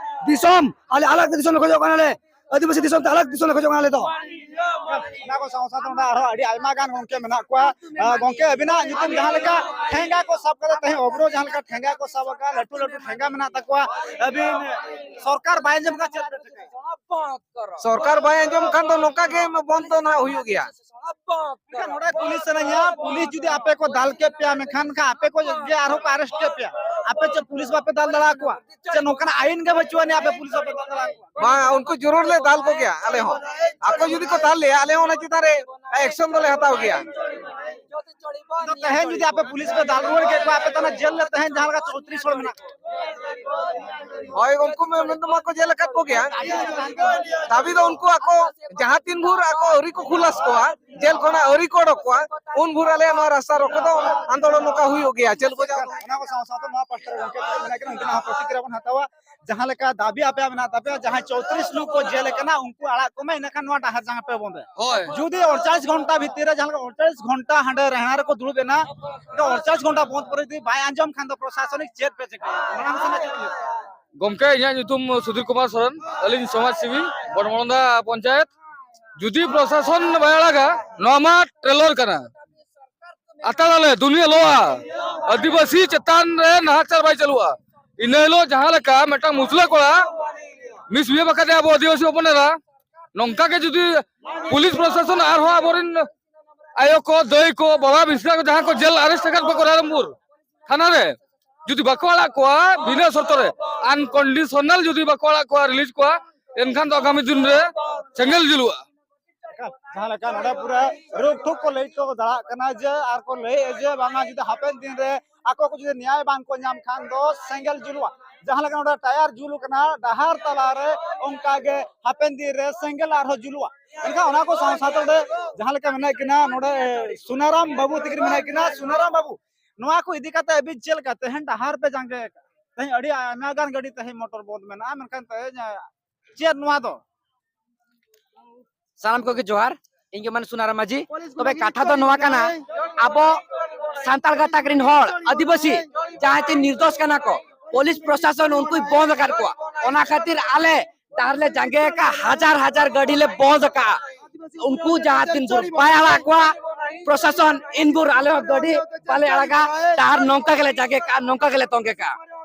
ᱫᱤᱥᱚᱢ ᱟᱞᱮ ᱟᱞᱟᱜᱽ ᱫᱤᱥᱚᱢ ᱞᱮ ᱠᱷᱚᱡᱚᱜ ᱠᱟᱱᱟᱞᱮ, ᱟᱹᱫᱤᱵᱟᱹᱥᱤ ᱫᱤᱥᱚᱢ ᱛᱮ ᱟᱞᱟᱜᱽ ᱫᱤᱥᱚᱢ ᱞᱮ ᱠᱷᱚᱡᱚᱜ ᱠᱟᱱᱟ ᱟᱞᱮ ᱫᱚ᱾ ᱚᱱᱟ ᱠᱚ ᱥᱟᱶ ᱥᱟᱶᱛᱮ ᱱᱚᱰᱮ ᱟᱨᱦᱚᱸ ᱟᱹᱰᱤ ᱟᱭᱢᱟ ᱜᱟᱱ ᱜᱚᱝᱠᱮ ᱢᱮᱱᱟᱜ ᱠᱚᱣᱟ᱾ ᱟᱸ, ᱜᱚᱝᱠᱮ, ᱟᱹᱵᱤᱱᱟᱜ ᱧᱩᱛᱩᱢ ᱡᱟᱦᱟᱸ ᱞᱮᱠᱟ ᱴᱷᱮᱸᱜᱟ ᱠᱚ ᱥᱟᱵ ᱠᱟᱛᱮ ᱛᱮᱦᱮᱧ ᱚᱵᱨᱚ ᱡᱟᱦᱟᱸ ᱞᱮᱠᱟ ᱴᱷᱮᱸᱜᱟ ᱠᱚ ᱥᱟᱵ ᱟᱠᱟᱫ, ᱞᱟᱹᱴᱩ ᱞᱟᱹᱴᱩ ᱴᱷᱮᱸᱜᱟ ᱢᱮᱱᱟᱜ ᱛᱟᱠᱚᱣᱟ, ᱟᱹᱵᱤᱱ ᱥᱚᱨᱠᱟᱨ ᱵᱟᱭ ᱟᱸᱡᱚᱢ ᱠᱟᱜ ᱪᱮᱫ ᱯᱮ ᱪᱤᱠᱟᱹᱭᱟ? ᱥᱚᱨᱠᱟᱨ ᱵᱟᱭ ᱟᱸᱡᱚᱢ ᱠᱷᱟᱱ ᱫᱚ ᱱᱚᱝᱠᱟ ᱜᱮ ᱵᱚᱱᱫ ᱫᱚ ᱱᱟᱦᱟᱜ ᱦᱩᱭᱩᱜ ᱜᱮᱭᱟ᱾ ᱢᱮᱱᱠᱷᱟᱱ ᱱᱚᱰᱮ ᱠᱩᱞᱤ ᱥᱟᱱᱟᱧᱟ, ᱯᱩᱞᱤᱥ ᱡᱩᱫᱤ ᱟᱯᱮ ᱠᱚ ᱫᱟᱞ ᱠᱮᱫ ᱯᱮᱭᱟ, ᱢᱮᱱᱠᱷᱟᱱ ᱠᱷᱟᱱ ᱟᱯᱮ ᱠᱚ ᱜᱮ ᱟᱨᱦᱚᱸ ᱠᱚ ᱟᱨᱮᱥᱴ ᱠᱮᱫ ᱯᱮᱭᱟ, ᱟᱯᱮ ᱪᱮᱫ ᱯᱩᱞᱤᱥ ᱵᱟᱯᱮ ᱫᱟᱞ ᱫᱟᱲᱮ ᱟᱠᱚᱣᱟ? ᱪᱮᱫ ᱱᱚᱝᱠᱟᱱᱟᱜ ᱟᱭᱤᱱ ᱜᱮ ᱵᱟᱹᱪᱩᱜ ᱟᱹᱱᱤᱡ ᱟᱯᱮ ᱯᱩᱞᱤᱥ ᱵᱟᱯᱮ ᱫᱟᱞ ᱫᱟᱲᱮ ᱟᱠᱚᱣᱟ? ᱵᱟᱝ, ᱩᱱᱠᱩ ᱡᱚᱨᱩᱨ ᱞᱮ ᱫᱟᱞ ᱠᱚᱜᱮᱭᱟ ᱟᱞᱮ ᱦᱚᱸ᱾ ᱟᱠᱚ ᱡᱩᱫᱤ ᱠᱚ ᱫᱟᱞ ᱞᱮᱭᱟ, ᱟᱞᱮ ᱦᱚᱸ ᱚᱱᱟ ᱪᱮᱛᱟᱱ ᱨᱮ ᱮᱠᱥᱚᱱ ᱫᱚᱞᱮ ᱦᱟᱛᱟᱣ ᱜᱮᱭᱟ᱾ ᱟᱫᱚ ᱛᱮᱦᱮᱧ ᱡᱩᱫᱤ ᱟᱯᱮ ᱯᱩᱞᱤᱥ ᱯᱮ ᱫᱟᱞ ᱨᱩᱣᱟᱹᱲ ᱠᱮᱫ ᱠᱚᱣᱟ, ᱟᱯᱮ ᱛᱟᱦᱚᱞᱮ ᱡᱮᱞ ᱨᱮ ᱛᱮᱦᱮᱧ ᱡᱟᱦᱟᱸ ᱞᱮᱠᱟ ᱪᱳᱭᱛᱨᱤᱥ ᱦᱚᱲ ᱢᱮᱱᱟᱜ ᱠᱚᱣᱟ᱾ ᱦᱳᱭ, ᱩᱱᱠᱩ ᱢᱮ-, ᱢᱮᱱ ᱫᱚ ᱢᱟᱠᱚ ᱡᱮᱞ ᱟᱠᱟᱫ ᱠᱚᱜᱮᱭᱟ᱾ ᱫᱟᱹᱵᱤ ᱫᱚ ᱩᱱᱠᱩ ᱟᱠᱚ ᱡᱟᱦᱟᱸ ᱛᱤᱱ ᱵᱷᱳᱨ ᱟᱠᱚ ᱟᱹᱣᱨᱤ ᱠᱚ ᱠᱷᱩᱞᱟᱥ ᱠᱚᱣᱟ, ᱡᱮᱞ ᱠᱷᱚᱱᱟᱜ ᱟᱹᱣᱨᱤ ᱠᱚ ᱚᱰᱚᱠ ᱠᱚᱣᱟ, ᱩᱱ ᱵᱷᱳᱨ ᱟᱞᱮᱭᱟᱜ ᱱᱚᱣᱟ ᱨᱟᱥᱛᱟ ᱨᱳᱠ ᱫᱚ ᱟᱱᱫᱳᱞᱚᱱ ᱱᱚᱝᱠᱟ ᱦᱩᱭᱩᱜ ᱜᱮᱭᱟ᱾ ᱪᱮᱫ ᱠᱚ ᱚᱱᱟ ᱠᱚ ᱥᱟᱶ ᱥᱟᱶᱛᱮ ᱱᱚᱣᱟ ᱯᱟᱥᱴᱟ ᱨᱮ ᱜᱚᱝᱠᱮ ᱛᱟᱠᱚ ᱢᱮᱱᱟᱜ ᱠᱤᱱᱟ, ᱩᱱᱠᱤᱱᱟᱜ ᱦᱚᱸ ᱯᱨᱚᱛᱤᱠᱨᱤᱭᱟ ᱵᱚᱱ ᱦᱟᱛᱟᱣᱟ᱾ ᱡᱟᱦᱟᱸ ᱞᱮᱠᱟ ᱫᱟᱹᱵᱤ ᱟᱯᱮᱭᱟᱜ ᱢᱮᱱᱟᱜ ᱛᱟᱯᱮᱭᱟ, ᱡᱟᱦᱟᱸᱭ ᱪᱳᱭᱛᱨᱤᱥ ᱞᱳᱠ ᱠᱚ ᱡᱮᱞ ᱟᱠᱟᱱᱟ, ᱩᱱᱠᱩ ᱟᱲᱟᱜ ᱠᱚᱢᱮ, ᱤᱱᱟᱹᱠᱷᱟᱱ ᱱᱚᱣᱟ ᱰᱟᱦᱟᱨ ᱡᱟᱸᱜᱟ ᱯᱮ ᱵᱚᱱᱫᱚᱭᱟ᱾ ᱦᱳᱭ᱾ ᱡᱩᱫᱤ ᱚᱲᱪᱟᱞᱤᱥ ᱜᱷᱚᱱᱴᱟ ᱵᱷᱤᱛᱤᱨ ᱨᱮ, ᱡᱟᱦᱟᱸ ᱞᱮᱠᱟ ᱚᱲᱪᱟᱞᱤᱥ ᱜᱷᱚᱱᱴᱟ ᱦᱟᱸᱰᱮ ᱨᱮᱦᱲᱟ ᱨᱮᱠᱚ ᱫᱩᱲᱩᱵ ᱮᱱᱟ, ᱮᱱᱠᱷᱟᱱ ᱚᱲᱪᱟᱞᱤᱥ ᱜᱷᱚᱱᱴᱟ ᱵᱚᱱᱫ ᱯᱚᱨᱮ ᱡᱩᱫᱤ ᱵᱟᱭ ᱟᱸᱡᱚᱢ ᱠᱷᱟᱱ ᱫᱚ ᱯᱨᱚᱥᱟᱥᱚᱱᱤᱠ ᱪᱮᱫ ᱯᱮ ᱪᱤᱠᱟᱹᱭᱟ? ᱚᱱᱟ ᱢᱟᱥᱮ ᱱᱟᱥᱮ ᱞᱟᱹᱭ ᱢᱮ᱾ ᱜᱚᱢᱠᱮ, ᱤᱧᱟᱹᱜ ᱧᱩᱛᱩᱢ ᱥᱩᱫᱷᱤᱨ ᱠᱩᱢᱟᱨ ᱥᱚᱨᱮᱱ, ᱟᱹᱞᱤᱧ ᱥᱚᱢᱟᱡᱽ ᱥᱮᱵᱤ, ᱵᱚᱲᱢᱚᱲᱚᱸᱫᱟ ᱯᱚᱧᱪᱟᱭᱮᱛ᱾ ᱡᱩᱫᱤ ᱯᱨᱚᱥᱟᱥᱚᱱ ᱵᱟᱭ ᱟᱲᱟᱜᱟ, ᱱᱚᱣᱟ ᱢᱟ ᱴᱨᱮᱞᱚᱨ ᱠᱟᱱᱟ᱾ ᱟᱛᱟᱲᱟᱞᱮ, ᱫᱩᱱᱤᱭᱟᱹ ᱞᱚᱜᱼᱟ, ᱟᱹᱫᱤᱵᱟᱹᱥᱤ ᱪᱮᱛᱟᱱ ᱨᱮ ᱱᱟᱦᱟᱪᱟᱨ ᱵᱟᱭ ᱪᱟᱹᱞᱩᱜᱼᱟ᱾ ᱤᱱᱟᱹ ᱦᱤᱞᱳᱜ ᱡᱟᱦᱟᱸ ᱞᱮᱠᱟ ᱢᱤᱫᱴᱟᱝ ᱢᱩᱥᱞᱟᱹ ᱠᱚᱲᱟ ᱢᱤᱥᱵᱤᱦᱮᱵ ᱟᱠᱟᱫᱮᱭᱟ ᱟᱵᱚ ᱟᱹᱫᱤᱵᱟᱹᱥᱤ ᱦᱚᱯᱚᱱ ᱮᱨᱟ, ᱱᱚᱝᱠᱟ ᱜᱮ ᱡᱩᱫᱤ ᱯᱩᱞᱤᱥ ᱯᱨᱚᱥᱟᱥᱚᱱ ᱟᱨᱦᱚᱸ ᱟᱵᱚᱨᱮᱱ ᱟᱭᱳ ᱠᱚ, ᱫᱟᱹᱭ ᱠᱚ, ᱵᱟᱵᱟ ᱢᱤᱥᱨᱟ ᱠᱚ ᱡᱟᱦᱟᱸ ᱠᱚ ᱡᱮᱞ ᱟᱨᱮᱥᱴ ᱟᱠᱟᱫ ᱠᱚᱣᱟ ᱨᱟᱭᱨᱚᱝᱯᱩᱨ ᱛᱷᱟᱱᱟ ᱨᱮ, ᱡᱩᱫᱤ ᱵᱟᱠᱚ ᱟᱲᱟᱜ ᱠᱚᱣᱟ ᱵᱤᱱᱟᱹ ᱥᱚᱨᱛᱚ ᱨᱮ, ᱟᱱᱠᱚᱱᱰᱤᱥᱚᱱᱟᱞ ᱡᱩᱫᱤ ᱵᱟᱠᱚ ᱟᱲᱟᱜ ᱠᱚᱣᱟ, ᱨᱤᱞᱤᱡᱽ ᱠᱚᱣᱟ, ᱮᱱᱠᱷᱟᱱ ᱫᱚ ᱟᱜᱟᱢᱤ ᱫᱤᱱ ᱨᱮ ᱥᱮᱸᱜᱮᱞ ᱡᱩᱞᱩᱜᱼᱟ᱾ ᱡᱟᱦᱟᱸ ᱞᱮᱠᱟ ᱱᱚᱰᱮ ᱯᱩᱨᱟᱹ ᱨᱳᱠ ᱴᱷᱳᱠ ᱠᱚ ᱞᱟᱹᱭ ᱦᱚᱴᱚ ᱫᱟᱲᱮᱭᱟᱜ ᱠᱟᱱᱟ ᱡᱮ, ᱟᱨ ᱠᱚ ᱞᱟᱹᱭᱮᱫᱼᱟ ᱡᱮ ᱵᱟᱝᱟ, ᱡᱩᱫᱤ ᱦᱟᱯᱮᱱ ᱫᱤᱱ ᱨᱮ ᱟᱠᱚ ᱠᱚ ᱡᱩᱫᱤ ᱱᱮᱭᱟᱭ ᱵᱟᱝ ᱠᱚ ᱧᱟᱢ ᱠᱷᱟᱱ ᱫᱚ ᱥᱮᱸᱜᱮᱞ ᱡᱩᱞᱩᱜᱼᱟ᱾ ᱡᱟᱦᱟᱸ ᱞᱮᱠᱟ ᱱᱚᱰᱮ ᱴᱟᱭᱟᱨ ᱡᱩᱞ ᱠᱟᱱᱟ ᱰᱟᱦᱟᱨ ᱛᱟᱞᱟᱨᱮ, ᱚᱱᱠᱟ ᱜᱮ ᱦᱟᱯᱮᱱ ᱫᱤᱱ ᱨᱮ ᱥᱮᱸᱜᱮᱞ ᱟᱨᱦᱚᱸ ᱡᱩᱞᱩᱜᱼᱟ᱾ ᱢᱮᱱᱠᱷᱟᱱ ᱚᱱᱟ ᱠᱚ ᱥᱟᱶ ᱥᱟᱶᱛᱮ ᱱᱚᱰᱮ ᱡᱟᱦᱟᱸ ᱞᱮᱠᱟ ᱢᱮᱱᱟᱜ ᱠᱤᱱᱟ, ᱱᱚᱰᱮ ᱥᱩᱱᱟᱨᱟᱢ ᱵᱟᱹᱵᱩ ᱛᱤᱠᱤᱱ ᱢᱮᱱᱟᱜ ᱠᱤᱱᱟ᱾ ᱥᱩᱱᱟᱨᱟᱢ ᱵᱟᱹᱵᱩ, ᱱᱚᱣᱟ ᱠᱚ ᱤᱫᱤ ᱠᱟᱛᱮ ᱟᱹᱵᱤᱱ ᱪᱮᱫ ᱞᱮᱠᱟ ᱛᱮᱦᱮᱧ ᱰᱟᱦᱟᱨ ᱯᱮ ᱡᱟᱸᱜᱮ ᱟᱠᱟᱫᱼᱟ? ᱛᱮᱦᱮᱧ ᱟᱹᱰᱤ ᱟᱭᱢᱟ ᱜᱟᱱ ᱜᱟᱹᱰᱤ ᱛᱮᱦᱮᱧ ᱢᱚᱴᱚᱨ ᱵᱚᱱᱫ ᱢᱮᱱᱟᱜᱼᱟ, ᱢᱮᱱᱠᱷᱟᱱ ᱛᱮᱦᱮᱧ ᱪᱮᱫ ᱱᱚᱣᱟ ᱫᱚ? ᱥᱟᱱᱟᱢ ᱠᱚᱜᱮ ᱡᱚᱦᱟᱨ᱾ ᱤᱧ ᱜᱮ ᱢᱟᱱᱮ ᱥᱩᱱᱟᱨᱟᱢ ᱢᱟᱹᱡᱷᱤ᱾ ᱛᱚᱵᱮ ᱠᱟᱛᱷᱟ ᱫᱚ ᱱᱚᱣᱟ ᱠᱟᱱᱟ, ᱟᱵᱚ ᱥᱟᱱᱛᱟᱲ ᱜᱟᱛᱟᱠ ᱨᱤᱱ ᱦᱚᱲ, ᱟᱹᱫᱤᱵᱟᱹᱥᱤ, ᱡᱟᱦᱟᱸᱭ ᱛᱤᱱ ᱱᱤᱨᱫᱳᱥ ᱠᱟᱱᱟ ᱠᱚ, ᱯᱩᱞᱤᱥ ᱯᱨᱚᱥᱟᱥᱚᱱ ᱩᱱᱠᱩᱭ ᱵᱚᱸᱫ ᱟᱠᱟᱫ ᱠᱚᱣᱟ᱾ ᱚᱱᱟ ᱠᱷᱟᱹᱛᱤᱨ ᱟᱞᱮ ᱰᱟᱦᱟᱨ ᱞᱮ ᱡᱟᱸᱜᱮ ᱟᱠᱟᱫᱼᱟ, ᱦᱟᱡᱟᱨ ᱦᱟᱡᱟᱨ ᱜᱟᱹᱰᱤ ᱞᱮ ᱵᱚᱸᱫ ᱟᱠᱟᱫᱼᱟ᱾ ᱩᱱᱠᱩ ᱡᱟᱦᱟᱸ ᱛᱤᱱ ᱵᱷᱳᱨ ᱵᱟᱭ ᱟᱲᱟᱜ ᱠᱚᱣᱟ ᱯᱨᱚᱥᱟᱥᱚᱱ, ᱤᱱ ᱵᱷᱳᱨ ᱟᱞᱮ ᱦᱚᱸ ᱜᱟᱹᱰᱤ ᱵᱟᱞᱮ ᱟᱲᱟᱜᱟ᱾ ᱰᱟᱦᱟᱨ ᱱᱚᱝᱠᱟ ᱜᱮᱞᱮ ᱡᱟᱸᱜᱮ ᱠᱟᱜᱼᱟ, ᱱᱚᱝᱠᱟ ᱜᱮᱞᱮ ᱛᱚᱸᱜᱮ ᱠᱟᱜᱼᱟ᱾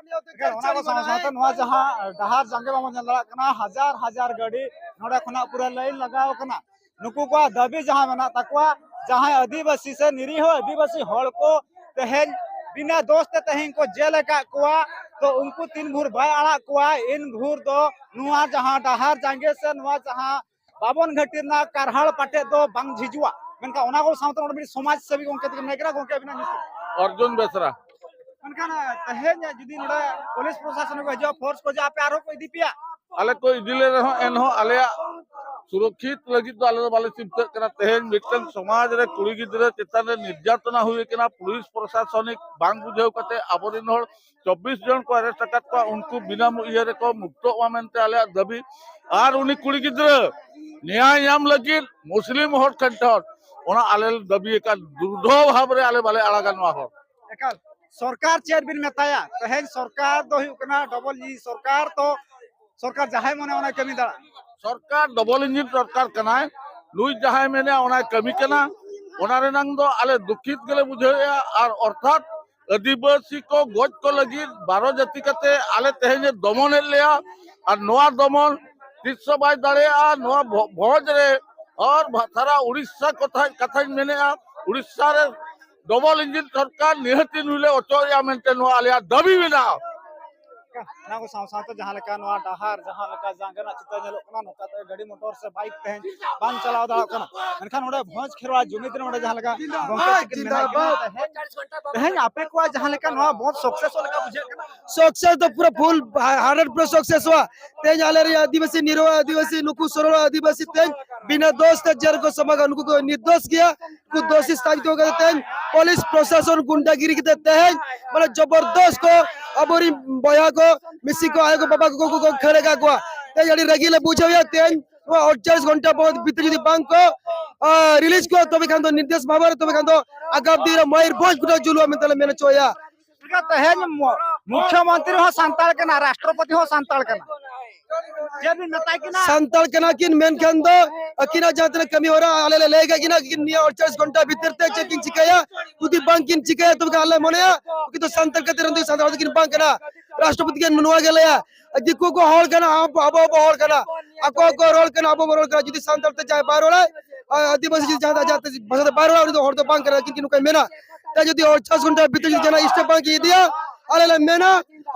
ᱮᱠᱟᱞ, ᱚᱱᱟ ᱠᱚ ᱥᱟᱶ ᱥᱟᱶᱛᱮ ᱱᱚᱣᱟ ᱡᱟᱦᱟᱸ ᱰᱟᱦᱟᱨ ᱡᱟᱸᱜᱮ ᱵᱟᱵᱚᱱ ᱧᱮᱞ ᱫᱟᱲᱮᱭᱟᱜ ᱠᱟᱱᱟ, ᱦᱟᱡᱟᱨ ᱦᱟᱡᱟᱨ ᱜᱟᱹᱰᱤ ᱱᱚᱰᱮ ᱠᱷᱚᱱᱟᱜ ᱯᱩᱨᱟᱹ ᱞᱟᱭᱤᱱ ᱞᱟᱜᱟᱣ ᱠᱟᱱᱟ᱾ ᱱᱩᱠᱩ ᱠᱚᱣᱟᱜ ᱫᱟᱹᱵᱤ ᱡᱟᱦᱟᱸ ᱢᱮᱱᱟᱜ ᱛᱟᱠᱚᱣᱟ, ᱡᱟᱦᱟᱸᱭ ᱟᱹᱫᱤᱵᱟᱹᱥᱤ ᱥᱮ ᱱᱤᱨᱤᱦᱚ ᱟᱹᱫᱤᱵᱟᱹᱥᱤ ᱦᱚᱲ ᱠᱚ ᱛᱮᱦᱮᱧ ᱵᱤᱱᱟᱹ ᱫᱳᱥ ᱛᱮ ᱛᱮᱦᱮᱧ ᱠᱚ ᱡᱮᱞ ᱟᱠᱟᱫ ᱠᱚᱣᱟ, ᱛᱚ ᱩᱱᱠᱩ ᱛᱤᱱ ᱵᱷᱳᱨ ᱵᱟᱭ ᱟᱲᱟᱜ ᱠᱚᱣᱟ, ᱤᱱ ᱵᱷᱳᱨ ᱫᱚ ᱱᱚᱣᱟ ᱡᱟᱦᱟᱸ ᱰᱟᱦᱟᱨ ᱡᱟᱸᱜᱮ ᱥᱮ ᱱᱚᱣᱟ ᱡᱟᱦᱟᱸ ᱵᱟᱵᱚᱱ ᱜᱷᱟᱹᱴᱤ ᱨᱮᱱᱟᱜ ᱠᱟᱨᱦᱟᱲ ᱯᱟᱴᱮᱫ ᱫᱚ ᱵᱟᱝ ᱡᱷᱤᱡᱩᱜᱼᱟ᱾ ᱢᱮᱱᱠᱷᱟᱱ ᱚᱱᱟ ᱠᱚ ᱥᱟᱶᱛᱮ ᱱᱚᱰᱮ ᱢᱤᱫ ᱥᱚᱢᱟᱡᱽ ᱥᱮᱵᱤ ᱜᱚᱢᱠᱮ ᱛᱟᱹᱠᱤᱱ ᱢᱮᱱᱟᱜ ᱠᱤᱱᱟ᱾ ᱜᱚᱢᱠᱮ, ᱟᱹᱵᱤᱱᱟᱜ ᱧᱩᱛᱩᱢ? ᱚᱨᱡᱩᱱ ᱵᱮᱥᱨᱟ᱾ ᱢᱮᱱᱠᱷᱟᱱ ᱛᱮᱦᱮᱧ ᱡᱩᱫᱤ ᱱᱚᱰᱮ ᱯᱩᱞᱤᱥ ᱯᱨᱚᱥᱟᱥᱚᱱ ᱠᱚ ᱦᱤᱡᱩᱜᱼᱟ, ᱯᱷᱳᱨᱥ ᱠᱚ ᱦᱤᱡᱩᱜᱼᱟ, ᱟᱯᱮ ᱟᱨᱦᱚᱸ ᱠᱚ ᱤᱫᱤ ᱯᱮᱭᱟ? ᱟᱞᱮ ᱠᱚ ᱤᱫᱤ ᱞᱮ ᱨᱮᱦᱚᱸ, ᱮᱱᱦᱚᱸ ᱟᱞᱮᱭᱟᱜ ᱥᱩᱨᱚᱠᱷᱤᱛ ᱞᱟᱹᱜᱤᱫ ᱫᱚ ᱟᱞᱮ ᱫᱚ ᱵᱟᱞᱮ ᱪᱤᱱᱛᱟᱹᱜ ᱠᱟᱱᱟ᱾ ᱛᱮᱦᱮᱧ ᱢᱤᱫᱴᱟᱝ ᱥᱚᱢᱟᱡᱽ ᱨᱮ ᱠᱩᱲᱤ ᱜᱤᱫᱽᱨᱟᱹ ᱪᱮᱛᱟᱱ ᱨᱮ ᱱᱤᱨᱡᱟᱛᱚᱱᱟ ᱦᱩᱭ ᱟᱠᱟᱱᱟ, ᱯᱩᱞᱤᱥ ᱯᱨᱚᱥᱟᱥᱚᱱᱤᱠ ᱵᱟᱝ ᱵᱩᱡᱷᱟᱹᱣ ᱠᱟᱛᱮ ᱟᱵᱚᱨᱮᱱ ᱦᱚᱲ ᱪᱚᱵᱵᱤᱥ ᱡᱚᱱ ᱠᱚ ᱟᱨᱮᱥᱴ ᱟᱠᱟᱫ ᱠᱚᱣᱟ, ᱩᱱᱠᱩ ᱵᱤᱱᱟᱹ ᱤᱭᱟᱹ ᱨᱮᱠᱚ ᱢᱩᱠᱛᱚᱜ ᱢᱟ ᱢᱮᱱᱛᱮ ᱟᱞᱮᱭᱟᱜ ᱫᱟᱹᱵᱤ᱾ ᱟᱨ ᱩᱱᱤ ᱠᱩᱲᱤ ᱜᱤᱫᱽᱨᱟᱹ ᱱᱮᱭᱟᱭ ᱧᱟᱢ ᱞᱟᱹᱜᱤᱫ ᱢᱩᱥᱞᱤᱢ ᱦᱚᱲ ᱴᱷᱮᱱ ᱴᱷᱮᱱ ᱚᱱᱟ ᱟᱞᱮ ᱞᱮ ᱫᱟᱹᱵᱤ ᱟᱠᱟᱫ, ᱫᱨᱩᱰᱷᱚ ᱵᱷᱟᱵᱽ ᱨᱮ ᱟᱞᱮ ᱵᱟᱞᱮ ᱟᱲᱟᱜᱟ ᱱᱚᱣᱟ ᱦᱚᱲ᱾ ᱮᱠᱟᱞ, ᱥᱚᱨᱠᱟᱨ ᱪᱮᱫ ᱵᱤᱱ ᱢᱮᱛᱟᱭᱟ? ᱛᱮᱦᱮᱧ ᱥᱚᱨᱠᱟᱨ ᱫᱚ ᱦᱩᱭᱩᱜ ᱠᱟᱱᱟ ᱰᱚᱵᱚᱞ ᱤᱧᱡᱤᱱ ᱥᱚᱨᱠᱟᱨ, ᱛᱚ ᱥᱚᱨᱠᱟᱨ ᱡᱟᱦᱟᱸᱭ ᱢᱚᱱᱮ ᱚᱱᱟᱭ ᱠᱟᱹᱢᱤ ᱫᱟᱲᱮᱭᱟᱜᱼᱟ᱾ ᱥᱚᱨᱠᱟᱨ ᱰᱚᱵᱚᱞ ᱤᱧᱡᱤᱱ ᱥᱚᱨᱠᱟᱨ ᱠᱟᱱᱟᱭ, ᱱᱩᱭ ᱡᱟᱦᱟᱸᱭ ᱢᱮᱱᱮᱜᱼᱟ ᱚᱱᱟᱭ ᱠᱟᱹᱢᱤ ᱠᱟᱱᱟ, ᱚᱱᱟ ᱨᱮᱱᱟᱝ ᱫᱚ ᱟᱞᱮ ᱫᱩᱠᱷᱤᱛ ᱜᱮᱞᱮ ᱵᱩᱡᱷᱟᱹᱣᱮᱜᱼᱟ᱾ ᱟᱨ ᱚᱨᱛᱷᱟᱛ ᱟᱹᱫᱤᱵᱟᱹᱥᱤ ᱠᱚ ᱜᱚᱡ ᱠᱚ ᱞᱟᱹᱜᱤᱫ ᱵᱟᱨᱚ ᱡᱟᱹᱛᱤ ᱠᱟᱛᱮ ᱟᱞᱮ ᱛᱮᱦᱮᱧ ᱮ ᱫᱚᱢᱚᱱᱮᱫ ᱞᱮᱭᱟ, ᱟᱨ ᱱᱚᱣᱟ ᱫᱚᱢᱚᱱ ᱛᱤᱥ ᱦᱚᱸ ᱵᱟᱭ ᱫᱟᱲᱮᱭᱟᱜᱼᱟ᱾ ᱱᱚᱣᱟ ᱵᱷᱚ-, ᱵᱷᱚᱸᱡᱽ ᱨᱮ ᱟᱨ ᱵᱷᱟ-, ᱥᱟᱨᱟ ᱩᱲᱤᱥᱥᱟ ᱠᱚᱛᱷᱟ, ᱠᱟᱛᱷᱟᱧ ᱢᱮᱱᱮᱜᱼᱟ, ᱩᱲᱤᱥᱥᱟ ᱨᱮ ᱰᱚᱵᱚᱞ ᱤᱧᱡᱤᱱ ᱥᱚᱨᱠᱟᱨ ᱱᱤᱦᱟᱹᱛᱤ ᱱᱩᱭ ᱞᱮ ᱚᱪᱚᱜᱮᱭᱟ ᱢᱮᱱᱛᱮ ᱱᱚᱣᱟ ᱟᱞᱮᱭᱟᱜ ᱫᱟᱹᱵᱤ ᱢᱮᱱᱟᱜᱼᱟ᱾ ᱚᱱᱟ ᱠᱚ ᱥᱟᱶ ᱥᱟᱶᱛᱮ ᱡᱟᱦᱟᱸ ᱞᱮᱠᱟ ᱱᱚᱣᱟ ᱰᱟᱦᱟᱨ ᱡᱟᱦᱟᱸ ᱞᱮᱠᱟ ᱡᱟᱸᱜᱮ ᱨᱮᱱᱟᱜ ᱪᱤᱛᱟᱹᱨ ᱧᱮᱞᱚᱜ ᱠᱟᱱᱟ, ᱱᱚᱝᱠᱟ ᱛᱮ ᱜᱟᱹᱰᱤ ᱢᱚᱴᱚᱨ ᱥᱮ ᱵᱟᱭᱤᱠ ᱛᱮᱦᱮᱧ ᱵᱟᱝ ᱪᱟᱞᱟᱣ ᱫᱟᱲᱮᱭᱟᱜ ᱠᱟᱱᱟ᱾ ᱢᱮᱱᱠᱷᱟᱱ ᱱᱚᱰᱮ ᱵᱷᱚᱸᱡᱽ ᱠᱷᱮᱨᱣᱟᱲ ᱡᱩᱢᱤᱫ ᱨᱮ ᱱᱚᱰᱮ ᱡᱟᱦᱟᱸ ᱞᱮᱠᱟ ᱜᱚᱝᱠᱮ ᱛᱟᱹᱠᱤᱱ ᱢᱮᱱᱟᱜ ᱠᱤᱱᱟ, ᱛᱮᱦᱮᱧ, ᱛᱮᱦᱮᱧ ᱟᱯᱮ ᱠᱚᱣᱟᱜ ᱡᱟᱦᱟᱸ ᱞᱮᱠᱟ ᱱᱚᱣᱟ ᱵᱚᱱᱫ ᱥᱟᱠᱥᱮᱥᱚᱜ ᱞᱮᱠᱟ ᱵᱩᱡᱷᱟᱹᱜ ᱠᱟᱱᱟ? ᱥᱟᱠᱥᱮᱥ ᱫᱚ ᱯᱩᱨᱟᱹ ᱯᱷᱩᱞ ᱦᱟᱱᱰᱨᱮᱰ ᱯᱩᱨᱟᱹ ᱥᱟᱠᱥᱮᱥᱚᱜᱼᱟ᱾ ᱛᱮᱦᱮᱧ ᱟᱞᱮ ᱨᱮᱱ ᱟᱹᱫᱤᱵᱟᱹᱥᱤ, ᱱᱤᱨᱚᱲ ᱟᱹᱫᱤᱵᱟᱹᱥᱤ, ᱱᱩᱠᱩ ᱥᱚᱨᱚᱞ ᱟᱹᱫᱤᱵᱟᱹᱥᱤ ᱛᱮᱦᱮᱧ ᱵᱤᱱᱟᱹ ᱫᱳᱥ ᱛᱮ ᱡᱮᱞ ᱠᱚ ᱥᱟᱢᱟᱜᱟ, ᱱᱩᱠᱩ ᱠᱚ ᱱᱤᱨᱫᱳᱥ ᱜᱮᱭᱟ᱾ ᱠᱚ ᱫᱳᱥᱤ ᱥᱟᱵᱤᱛ ᱠᱟᱛᱮ ᱛᱮᱦᱮᱧ ᱯᱩᱞᱤᱥ ᱯᱨᱚᱥᱟᱥᱚᱱ ᱜᱩᱱᱰᱟᱜᱤᱨᱤ ᱠᱟᱛᱮ ᱛᱮᱦᱮᱧ ᱢᱟᱱᱮ ᱡᱚᱵᱚᱨᱫᱚᱥ ᱠᱚ ᱟᱵᱚᱨᱤᱱ ᱵᱚᱭᱦᱟ ᱠᱚ, ᱢᱤᱥᱤ ᱠᱚ, ᱟᱭᱳ ᱠᱚ, ᱵᱟᱵᱟ ᱠᱚ, ᱠᱚ, ᱠᱚ ᱠᱷᱟᱹᱲ ᱟᱠᱟᱫ ᱠᱚᱣᱟ᱾ ᱛᱮᱦᱮᱧ ᱟᱹᱰᱤ ᱨᱟᱹᱜᱤ ᱞᱮ ᱵᱩᱡᱷᱟᱹᱣᱮᱫᱼᱟ᱾ ᱛᱮᱦᱮᱧ ᱱᱚᱣᱟ ᱟᱴᱪᱚᱞᱞᱤᱥ ᱜᱷᱚᱱᱴᱟ ᱵᱷᱤᱛᱨᱤ ᱡᱩᱫᱤ ᱵᱟᱝ ᱠᱚ ᱨᱤᱞᱤᱡᱽ ᱠᱚᱣᱟ, ᱛᱚᱵᱮ ᱠᱷᱟᱱ ᱫᱚ ᱱᱤᱨᱫᱮᱥ ᱵᱷᱟᱵᱮ ᱨᱮ, ᱛᱚᱵᱮ ᱠᱷᱟᱱ ᱫᱚ ᱟᱜᱟᱢ ᱫᱤᱱ ᱨᱮ ᱢᱚᱭᱩᱨᱵᱷᱚᱸᱡᱽ ᱜᱚᱴᱟ ᱡᱩᱞᱩᱜᱼᱟ ᱢᱮᱱᱛᱮ ᱞᱮ ᱢᱮᱱ ᱦᱚᱪᱚᱭᱟ᱾ ᱴᱷᱤᱠ ᱜᱮᱭᱟ, ᱛᱮᱦᱮᱧ ᱢᱩ-, ᱢᱩᱠᱷᱭᱚᱢᱚᱱᱛᱨᱤ ᱦᱚᱸ ᱥᱟᱱᱛᱟᱲ ᱠᱟᱱᱟ, ᱨᱟᱥᱴᱨᱚᱯᱚᱛᱤ ᱦᱚᱸ ᱥᱟᱱᱛᱟᱲ ᱠᱟᱱᱟ᱾ ᱪᱮᱫ ᱵᱤᱱ ᱢᱮᱛᱟᱭ ᱠᱟᱱᱟ? ᱥᱟᱱᱛᱟᱲ ᱠᱟᱱᱟ ᱠᱤᱱ, ᱢᱮᱱᱠᱷᱟᱱ ᱫᱚ ᱟᱹᱠᱤᱱᱟᱜ ᱡᱟᱦᱟᱸ ᱛᱤᱱᱟᱹᱜ ᱠᱟᱹᱢᱤ ᱦᱚᱨᱟ ᱟᱞᱮ ᱞᱮ ᱞᱟᱹᱭ ᱠᱟᱜ ᱠᱤᱱᱟ, ᱠᱤᱱ ᱱᱤᱭᱟᱹ ᱟᱴᱪᱚᱞᱞᱤᱥ ᱜᱷᱚᱱᱴᱟ ᱵᱷᱤᱛᱤᱨ ᱛᱮ ᱪᱮᱫ ᱠᱤᱱ ᱪᱤᱠᱟᱹᱭᱟ᱾ ᱡᱩᱫᱤ ᱵᱟᱝ ᱠᱤᱱ ᱪᱤᱠᱟᱹᱭᱟ, ᱛᱚᱵᱮ ᱠᱷᱟᱱ ᱟᱞᱮ ᱢᱚᱱᱮᱭᱟ ᱩᱱᱠᱤᱱ ᱫᱚ ᱥᱟᱱᱛᱟᱲ ᱠᱷᱟᱹᱛᱤᱨ ᱨᱮᱱ ᱫᱚ ᱥᱟᱱᱛᱟᱲ ᱫᱚ ᱠᱤᱱ ᱵᱟᱝ ᱠᱟᱱᱟ᱾ ᱨᱟᱥᱴᱨᱚᱯᱚᱛᱤ ᱜᱮ ᱱᱚᱣᱟ ᱜᱮ ᱞᱟᱹᱭᱟ, ᱫᱤᱠᱩ ᱠᱚ ᱦᱚᱲ ᱠᱟᱱᱟ, ᱟᱵᱚ, ᱟᱵᱚ ᱦᱚᱸ ᱦᱚᱲ ᱠᱟᱱᱟ, ᱟᱠᱚ ᱠᱚ ᱨᱚᱲ ᱠᱟᱱᱟ, ᱟᱵᱚ ᱵᱚ ᱨᱚᱲ ᱠᱟᱱᱟ᱾ ᱡᱩᱫᱤ ᱥᱟᱱᱛᱟᱲ ᱛᱮ ᱡᱟᱦᱟᱸᱭ ᱵᱟᱭ ᱨᱚᱲᱟ, ᱟᱨ ᱟᱹᱫᱤᱵᱟᱹᱥᱤ ᱡᱩᱫᱤ ᱡᱟᱦᱟᱸᱭ ᱟᱡᱟᱜ ᱛᱮ ᱵᱷᱟᱥᱟ ᱛᱮ ᱵᱟᱭ ᱨᱚᱲᱟ, ᱩᱱᱤ ᱫᱚ ᱦᱚᱲ ᱫᱚ ᱵᱟᱝ ᱠᱟᱱᱟ, ᱠᱤᱱᱛᱩ ᱱᱚᱝᱠᱟᱭ ᱢᱮᱱᱟ᱾ ᱛᱟᱭ ᱡᱩᱫᱤ ᱟᱴᱪᱚᱞᱞᱤᱥ ᱜᱷᱚᱱᱴᱟ ᱵᱷᱤᱛᱤᱨ ᱡᱩᱫᱤ ᱡᱟᱦᱟᱸᱱᱟᱜ step ᱵᱟᱝ ᱠᱤᱱ ᱤᱫᱤᱭᱟ, ᱟᱞᱮ ᱞᱮ ᱢᱮᱱᱟ,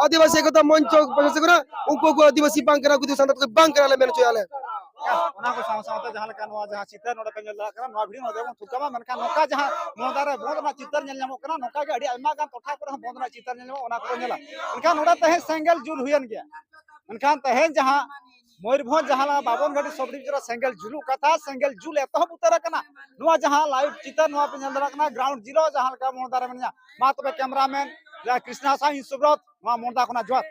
ᱟᱹᱫᱤᱵᱟᱹᱥᱤ ᱮᱠᱚᱛᱟ ᱢᱚᱧᱪᱚ ᱯᱟᱥᱮ ᱠᱷᱚᱱᱟᱜ, ᱩᱱᱠᱩ ᱠᱚ ᱟᱹᱫᱤᱵᱟᱹᱥᱤ ᱵᱟᱝ ᱠᱟᱱᱟ, ᱩᱱᱠᱩ ᱫᱚ ᱥᱟᱱᱛᱟᱲ ᱠᱚ ᱵᱟᱝ ᱠᱟᱱᱟ, ᱞᱮ ᱢᱮᱱ ᱦᱚᱪᱚᱭᱟ ᱞᱮ᱾ ᱚᱱᱟ ᱠᱚ ᱥᱟᱶ ᱥᱟᱶᱛᱮ ᱡᱟᱦᱟᱸ ᱞᱮᱠᱟ ᱱᱚᱣᱟ ᱡᱟᱦᱟᱸ ᱪᱤᱛᱟᱹᱨ ᱱᱚᱰᱮ ᱯᱮ ᱧᱮᱞ ᱫᱟᱲᱮᱭᱟᱜ ᱠᱟᱱᱟ, ᱱᱚᱣᱟ video ᱱᱚᱰᱮ ᱵᱚᱱ ᱛᱷᱩᱠᱟᱢᱟ, ᱢᱮᱱᱠᱷᱟᱱ ᱱᱚᱝᱠᱟ ᱡᱟᱦᱟᱸ ᱢᱚᱦᱚᱫᱟ ᱨᱮ ᱵᱚᱱᱫ ᱨᱮᱱᱟᱜ ᱪᱤᱛᱟᱹᱨ ᱧᱮᱞ ᱧᱟᱢᱚᱜ ᱠᱟᱱᱟ, ᱱᱚᱝᱠᱟ ᱜᱮ ᱟᱹᱰᱤ ᱟᱭᱢᱟ ᱜᱟᱱ ᱴᱚᱴᱷᱟ ᱠᱚᱨᱮ ᱦᱚᱸ ᱵᱚᱱᱫ ᱨᱮᱱᱟᱜ ᱪᱤᱛᱟᱹᱨ ᱧᱮᱞ ᱧᱟᱢᱚᱜᱼᱟ, ᱚᱱᱟ ᱠᱚᱵᱚᱱ ᱧᱮᱞᱟ᱾ ᱢᱮᱱᱠᱷᱟᱱ ᱱᱚᱰᱮ ᱛᱮᱦᱮᱧ ᱥᱮᱸᱜᱮᱞ ᱡᱩᱞ ᱦᱩᱭᱮᱱ ᱜᱮᱭᱟ, ᱢᱮᱱᱠᱷᱟᱱ ᱛᱮᱦᱮᱧ ᱡᱟᱦᱟᱸ ᱢᱚᱭᱩᱨᱵᱷᱚᱸᱡᱽ ᱡᱟᱦᱟᱸ ᱵᱟᱵᱚᱱ ᱜᱷᱟᱴᱤ sub division ᱨᱮ ᱥᱮᱸᱜᱮᱞ ᱡᱩᱞᱩᱜ ᱠᱟᱛᱷᱟ, ᱥᱮᱸᱜᱮᱞ ᱡᱩᱞ ᱮᱛᱚᱦᱚᱵ ᱩᱛᱟᱹᱨ ᱟᱠᱟᱱᱟ᱾ ᱱᱚᱣᱟ ᱡᱟᱦᱟᱸ live ᱪᱤᱛᱟᱹᱨ ᱱᱚᱣᱟ ᱯᱮ ᱧᱮᱞ ᱫᱟᱲᱮᱭᱟᱜ ᱠᱟᱱᱟ, ground zero ᱡᱟᱦᱟᱸ ᱞᱮᱠᱟ ᱢᱚᱦᱚᱫᱟ ᱨᱮ ᱢᱮᱱᱟᱜᱼᱟ᱾ ᱢᱟ ᱛᱚᱵᱮ cameraman ᱡᱟᱦᱟᱸ ᱠᱨᱤᱥᱱᱟ ᱥᱟᱶ ᱤᱧ ᱥᱩᱵᱨᱚᱛ, ᱱᱚᱣᱟ ᱢᱚᱦᱚᱫᱟ ᱠᱷᱚᱱᱟᱜ ᱡᱚᱦᱟᱨ᱾